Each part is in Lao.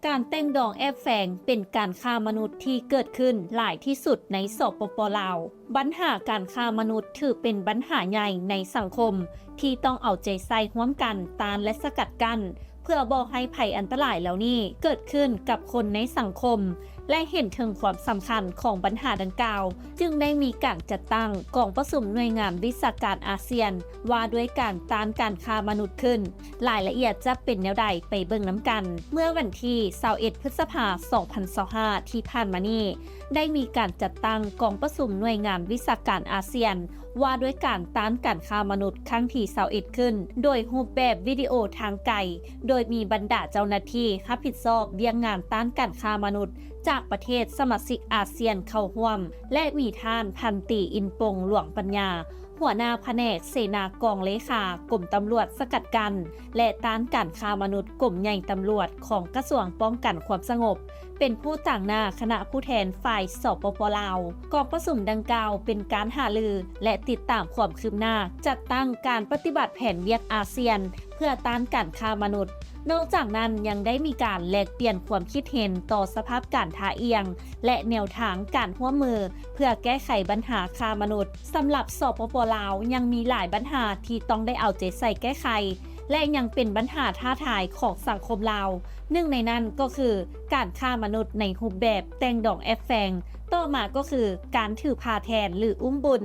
ການແຕ່ງດອງແອບແຝງເປັນການຄ້າມະນຸດທີ່ເກີດຂຶ້ນຫຼາຍທີ່ສຸດໃນ ສປປ ລາວ. ບັນຫາການຄ້າມະນຸດຖືເປັນບັນຫາໃຫຍ່ໃນສັງຄົມ ທີ່ຕ້ອງເອົາໃຈໃສ່ຮ່ວມກັນຕ້ານ ແລະ ສະກັດກັ້ນ ເພື່ອບໍ່ໃຫ້ໄພອັນຕະລາຍເຫຼົ່ານີ້ເກີດຂຶ້ນກັບຄົນໃນສັງຄົມ ແລະ ເຫັນເຖິງຄວາມສຳຄັນຂອງບັນຫາດັ່ງກ່າວ, ຈຶ່ງໄດ້ມີການຈັດຕັ້ງກອງປະຊຸມໜ່ວຍງານວິຊາການອາຊຽນ ວ່າດ້ວຍການຕ້ານການຄ້າມະນຸດຂຶ້ນ. ລາຍລະອຽດຈະເປັນແນວໃດ ໄປເບິ່ງນຳກັນ. ເມື່ອວັນທີຊາວເອັດ ພຶດສະພາ ສອງພັນຊາວຫ້າ ທີ່ຜ່ານມານີ້ ໄດ້ມີການຈັດຕັ້ງກອງປະຊຸມໜ່ວຍງານວິຊາການອາຊຽນ ວ່າດ້ວຍການຕ້ານການຄ້າມະນຸດຄັ້ງທີຊາວເອັດ ຂຶ້ນ ໂດຍຮູບແບບວິດີໂອທາງໄກ, ໂດຍມີບັນດາເຈົ້າໜ້າທີ່ຮັບຜິດຊອບວຽກງານຕ້ານການຄ້າມະນຸດຈາກປະເທດສະມາຊິກອາຊຽນເຂົ້າຮ່ວມ ແລະ ມີທ່ານພັນຕີ ອິນປົງ ຫຼວງປັນຍາ, ຫົວໜ້າພະແນກເສນາກອງເລຂາກົມຕຳຫຼວດສະກັດກັ້ນ ແລະ ຕ້ານການຄ້າມະນຸດ ກົມໃຫຍ່ຕຳຫຼວດຂອງກະຊວງປ້ອງກັນຄວາມສະຫງົບ ເປັນຜູ້ຕາງໜ້າຄະນະຜູ້ແທນຝ່າຍ ສປປ ລາວ. ກອງປະຊຸມດັ່ງກ່າວເປັນການຫາລື ແລະ ຕິດຕາມຄວາມຄືບໜ້າ ຈັດຕັ້ງການປະຕິບັດແຜນວຽກອາຊຽນ ເພື່ອຕ້ານການຄ້າມະນຸດ. ນອກຈາກນັ້ນຍັງໄດ້ມີການແລກປ່ຽນຄວາມຄິດເຫັນຕໍ່ສະພາບການທ່າອ່ຽງ ແລະ ແນວທາງການຮ່ວມມືເພື່ອແກ້ໄຂບັນຫາຄ້າມະນຸດ. ສຳລັບ ສປປ ລາວ ຍັງມີຫຼາຍບັນຫາທີ່ຕ້ອງໄດ້ເອົາໃຈໃສ່ແກ້ໄຂ ແລະ ຍັງເປັນບັນຫາທ້າທາຍຂອງສັງຄົມລາວ. ໜຶ່ງໃນນັ້ນກໍຄືການຄ້າມະນຸດໃນຮູບແບບແຕ່ງດອງແອບແຝງ, ຕໍ່ມາກໍຄືການຖືພາແທນ ຫຼື ອຸ້ມບຸນ,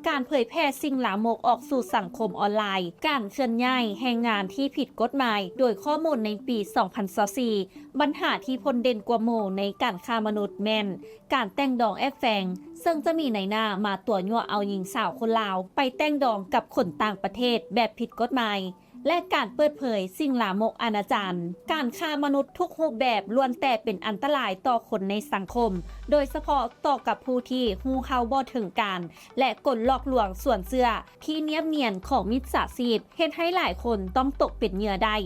ການເຜີຍແຜ່ສິ່ງລາມົກອອກສູ່ສັງຄົມອອນລາຍ, ການເຄື່ອນຍ້າຍແຮງງານທີ່ຜິດກົດໝາຍ. ໂດຍຂໍ້ມູນໃນປີສອງພັນຊາວສີ່ ບັນຫາທີ່ພົ້ນເດັ່ນກວ່າໝູ່ໃນການຄ້າມະນຸດແມ່ນການແຕ່ງດອງແອບແຝງ, ເຊິ່ງຈະມີນາຍໜ້າມາຕົວະຍົວະເອົາຍິງສາວຄົນລາວໄປແຕ່ງດອງກັບຄົນຕ່າງປະເທດແບບຜິດກົດໝາຍ ແລະ ການເປີດເຜີຍສິ່ງລາມົກອະນາຈານ. ການຄ້າມະນຸດທຸກຮູບແບບລ້ວນແຕ່ເປັນອັນຕະລາຍຕໍ່ຄົນໃນສັງຄົມ, ໂດຍສະເພາະຕໍ່ກັບຜູ້ທີ່ຮູ້ເທົ່າບໍ່ເຖິງການ ແລະ ກົນຫຼອກລວງຊວນເຊື່ອທີ່ນຽບນຽນຂອງມິດສາຊີບ ເຮັດໃຫ້ຫຼາຍຄົນຕ້ອງຕົກເປັນເຫຍື່ອໄດ້.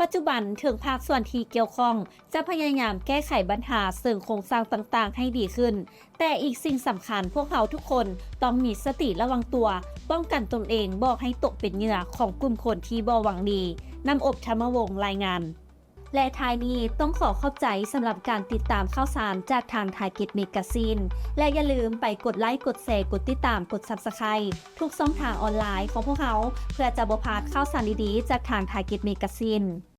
ປັດຈຸບັນ, ເຖິງພາກສ່ວນທີ່ກ່ຽວຂ້ອງຈະພະຍາຍາມແກ້ໄຂບັນຫາເຊີງໂຄງສ້າງຕ່າງໆໃຫ້ດີຂຶ້ນ, ແຕ່ອີກສິ່ງສຳຄັນ, ພວກເຮົາທຸກຄົນຕ້ອງມີສະຕິລະວັງຕົວ, ປ້ອງກັນຕົນເອງບໍ່ໃຫ້ຕົກເປັນເຫຍື່ອຂອງກຸ່ມຄົນທີ່ບໍ່ຫວັງດີ. ນ້ຳອົບ ທຳມະວົງ ລາຍງານ. ແລະ ທ້າຍນີ້ຕ້ອງຂໍຂອບໃຈສຳລັບການຕິດຕາມຂ່າວສານຈາກທາງ Target Magazine ແລະ ຢ່າລືມໄປກົດໄລ, ກົດແຊ, ກົດຕິດຕາມ, ກົດ Subscribe ທຸກຊ່ອງທາງອອນລາຍຂອງພວກເຮົາ ເພື່ອຈະບໍ່ພາດຂ່າວສານດີໆຈາກທາງ Target Magazine.